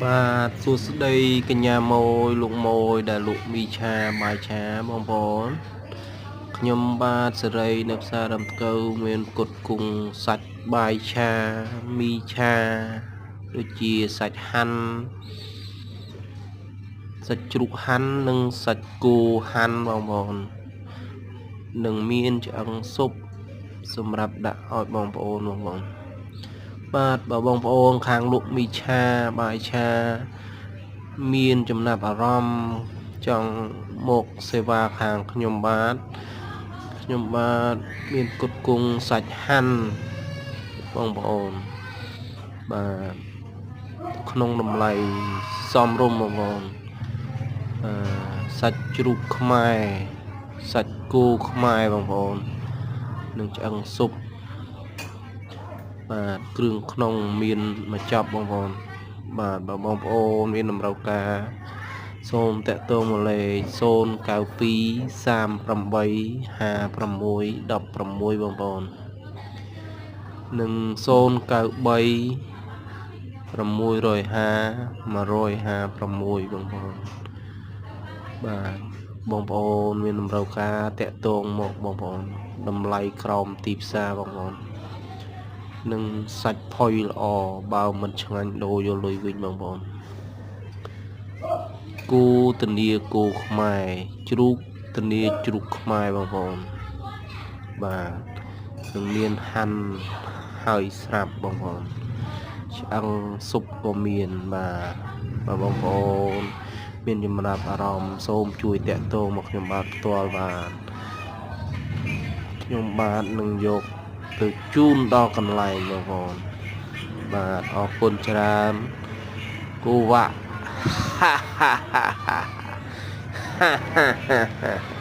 បាទសួស្តីកញ្ញាម៉ូយលោកម៉ូយដែលលក់មីឆាបាយឆាបងប្អូនខ្ញុំបាទសេរីនៅផ្សារដើមថ្កូវមានផ្គត់ផ្គង់សាច់បាយឆាមីឆាដូចជាសាច់ហាន់សាច់ជ្រូកហាន់និងសាច់គោហាន់បងប្អូននិងមានឆ្អឹងស៊ុបសម្រាប់ដាក់ឲ្យបងប្អូនបងប្អូនបាទបើបងប្អូនខាងលក់មីឆាបាយឆាមានចំណាប់អារម្មណ៍ចង់មកសេវាខាងខ្ញុំបាទខ្ញុំបាទមានផ្គត់ផ្គង់សាច់ហាន់បងប្អូនបាទក្នុងតម្លៃសមរម្យបងប្អូនបាទសាច់ជ្រូកខ្មែរសាច់គោខ្មែរបងប្អូននិងឆ្អឹងស៊ុបបាទគ្រឿងក្នុងមានមកចប់បងប្អូនបាទបើបងប្អូនមានតម្រូវការសូមតាក់ទងមកលេខ092 38 56 16បងប្អូននិង093 650 156បងប្អូនបាទបងប្អូនមានតម្រូវការតាក់ទងមកបងប្អូនតម្លៃក្រោមទីផ្សារបងប្អូននិងសាច់ផុយល្អបើមិនឆ្ងាញ់ដូរយកលុយវិញបងប្អូនគោធានាគោខ្មែរជ្រូកធានាជ្រូកខ្មែរបងប្អូនបាទនឹងមានហាន់ហើយស្រាប់បងប្អូនឆ្អឹងស៊ុបក៏មានបាទបើបងប្អូនមានចំណាប់អារម្មណ៍សូមជួយតាក់ទងមកខ្ញុំបាទផ្ទាល់បាទខ្ញុំបាទនឹងយកទៅជូនដល់កន្លែងបងប្អូនបាទអរគុណច្រើនគូវ៉ាហាហាហាហាហាហា។